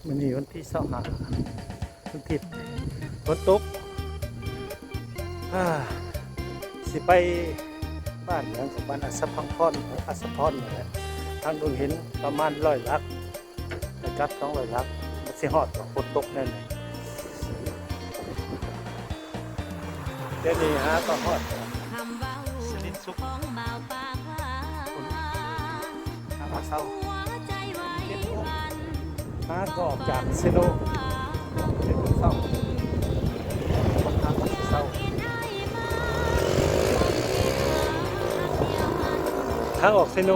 ມື້ນີ້ວັນທີຊາວຫ້າ ວັນທິດ ຝົນຕົກ ອາ ຊິໄປບ້ານຫຍັງ ກະບ້ານອັດສະພັງພອນ ອັດສະພອນນີ້ແຫຼະ ທາງດົງເຫັນປະມານຮ້ອຍຫຼັກ ໄປກັບສອງຮ້ອຍຫຼັກ ມັນຊິຮອດບໍ່ ຝົນຕົກແນວນີ້. ດຽວນີ້ຫາກໍຮອດສະລິນສຸກ ຫາກໍເຊົາ ຫາກໍອອກຈາກເຊໂນ ເຊໂນເຊົາ ຫາກໍເຊົາ. ທາງອອກເຊໂນ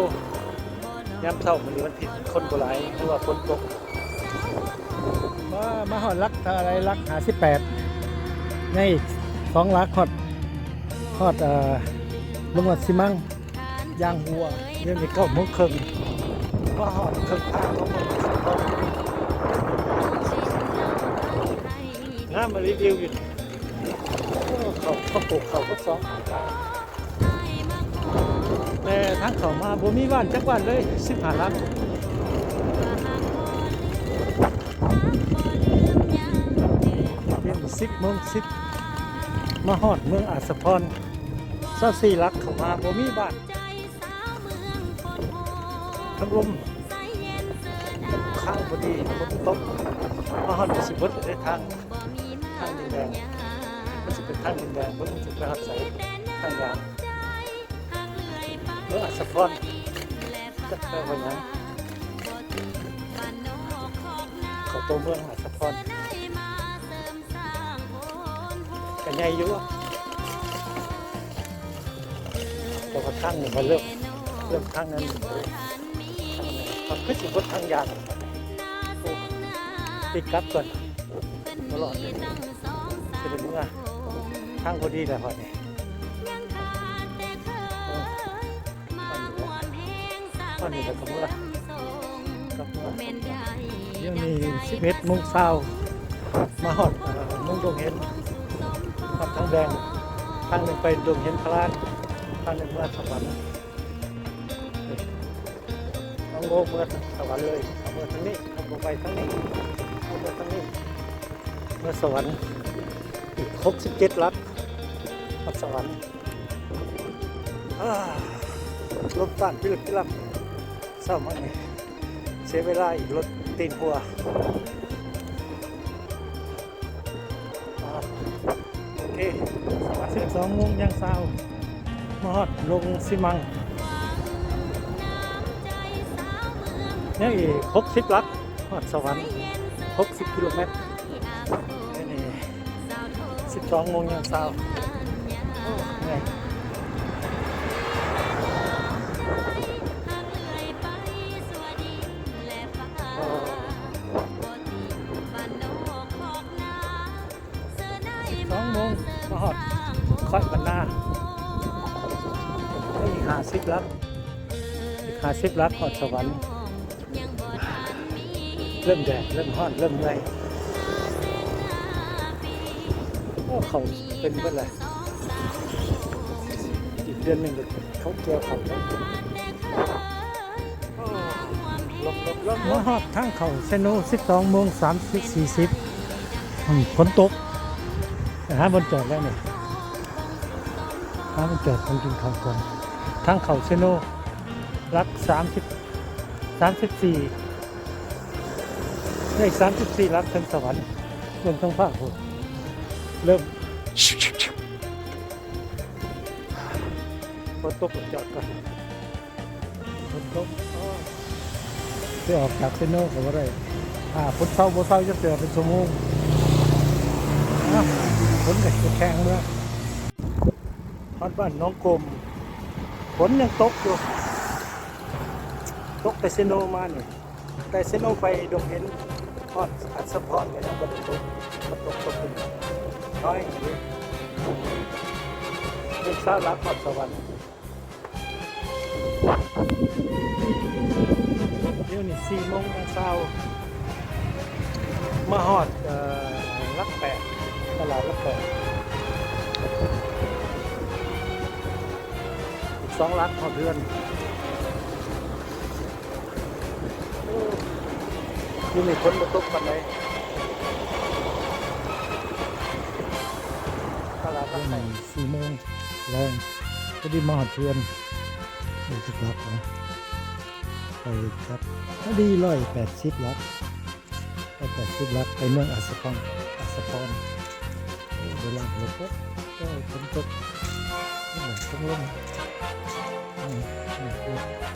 ຍາມເຊົ້າມື້ນີ້ວັນທິດ ຄົນບໍ່ຫຼາຍ ຫຼືວ່າຝົນຕົກ. ມາ ມາຮອດຫຼັກເທົ່າໃດ ຫຼັກຫ້າສິບແປດ ຍັງອີກສອງຫຼັກຮອດ ຮອດ ເອີ ລົງຮອດຊີມັງ ຢ່າງຫົວ. ດຽວນີ້ເກົ້າໂມງເຄິ່ງ ມາຮອດເຄິ່ງທາງຂອງເມືອງ ງາມມາຣີວິວຢູ່. ໂອ້ ເຂົາ ເຂົາປູກເຂົ້າເບິດສອງ ແຕ່ທາງເຂົ້າມາບໍ່ມີບ້ານຈັກບ້ານເລີຍ ສິບຫ້າຫຼັງ. ເປັນສິບໂມງສິບ ມາຮອດເມືອງອາດສະພອນ ຊາວສີ່ຫຼັກເຂົ້າມາບໍ່ມີບ້ານ. ທາງລົມ ຂ້າງພໍດີ ຝົນຕົກ ມາຮອດກໍຊິເບິດເລີຍທາງ ທາງດິນແດງ ມັນຊິເປັນທາງດິນແດງ ບໍ່ຮູ້ຈະໄປຮອດໃສ ທາງຍາວ. ເມືອງອາດສະພອນ ຈັກແປວ່າຫຍັງ ເຂົ້າໂຕເມືອງອາດສະພອນ ກະໃຫຍ່ຢູ່. ແຕ່ວ່າທາງນີ້ມັນເລີ່ມ ເລີ່ມທາງນັ້ນ ທາງນີ້ມັນຄືຊິເບິດທາງຍາງ ໂອ້ ຕິດກັບກ່ອນ ບໍ່ລອດເລີຍ ຊິໄດ້ເມືອ ທາງພໍດີແລ້ວຮອດນີ້ ໂອ້ ຮອດນີ້ແລ້ວກໍເມືອ ກັບເມືອ ດຽວນີ້ສິບເອັດໂມງຊາວ ມາຮອດ ເອີ ເມືອງດົງເຫັນ ຮອດທາງແດງ ທາງໜຶ່ງໄປດົງເຫັນພະລານ ທາງໜຶ່ງເມືອສະຫວັນ. ເຮົາໂງເມືອສະຫວັນເລີຍ ເຮົາເມືອທາງນີ້ ເຮົາບໍ່ໄປທາງນີ້ ເຮົາເມືອທາງນີ້ ເມືອສະຫວັນ ອີກຫົກສິບເຈັດຫຼັກ ຮອດສະຫວັນ. ອາ ລົມຕ້ານພິລຶກພິລຶກ ເຊົ້າມານີ້ ເສຍເວລາອີກ ລົດຕີນຫົວ. ອາ ໂອເຄ ສິບສອງໂມງຢ່າງຊາວ ມາຮອດດົງຊີມັງ ຍັງອີກຫົກສິບຫຼັກ ຮອດສະຫວັນ ຫົກສິບກິໂລແມັດ. ດຽວນີ້ສິບສອງໂມງຢ່າງຊາວ ໂອ້ ເມື່ອຍ. ສອງໂມງ ມາຮອດຄ້ອຍບັນນາ ອີກຫ້າສິບຫຼັກ ອີກຫ້າສິບຫຼັກຮອດສະຫວັນ. ເລີ່ມແດດ ເລີ່ມຮ້ອນ ເລີ່ມເມື່ອຍ. ໂອ້ ເຂົ້າເປັນເບິດແລ້ວ ອີກເດືອນໜຶ່ງກໍເຂົ້າກ່ຽວເຂົ້າແລ້ວ. ມາຮອດທາງເຂົ້າເຊໂນ ສິບສອງໂມງສາມສິບ ສີ່ສິບ ອືມ ຝົນຕົກ ຫາບ່ອນຈອດແລ້ວນີ້ ຫາບ່ອນຈອດຂອງກິນຂອງກ່ອນ. ທາງເຂົ້າເຊໂນ ຫຼັກສາມສິບ ສາມສິບສີ່ ໄດ້ສາມສິບສີ່ຫຼັກເຖິງສະຫວັນ. ເບິ່ງທາງຟ້າພຸ້ນ ເລີ່ມ ຝົນຕົກ ຈອດກ່ອນ. ຝົນຕົກ ຊິອອກຈາກເຊໂນກໍບໍ່ໄດ້ ຖ້າຝົນເຊົາບໍ່ເຊົາ ຈະເທື່ອເປັນຊົ່ວໂມງ. ອາ ຝົນກໍຊິແຂ່ງເມືອ ຮອດບ້ານໜອງກົມ ຝົນຍັງຕົກຢູ່ ຕົກແຕ່ເຊໂນມານີ້ ແຕ່ເຊໂນໄປດົງເຫັນ ຮອດອັດສະພອນກໍຍັງບໍ່ໄດ້ຕົກ ມັນຕົກ ຕົກເປັນໜ້ອຍ ເປັນຊາວຫຼັກຮອດສະຫວັນ. ດຽວນີ້ສີ່ໂມງເຊົ້າ ມາຮອດ ເອີ ຫຼັກແປດ ຕະຫຼາດຫຼັກແປດ ອີກສອງຫຼັກຮອດເຮືອນ. ໂອ້ ມື້ນີ້ຝົນບໍ່ຕົກປານໃດ ຕະຫຼາດຫຼັກໄຊ ສີ່ໂມງແລງ ພໍດີມາຮອດເຂື່ອນ ໄດ້ຈັກຫຼັກແລ້ວ ໄປກັບ ພໍດີຮ້ອຍແປດສິບຫຼັກ ຮ້ອຍແປດສິບຫຼັກ ໄປເມືອງອາສະປອນ ອາສະປອນ ໂອ້ ໄດ້ລ້າງລົດເບິດ ໂອ້ ຝົນຕົກ ແດດຕົກລົງ ອືມ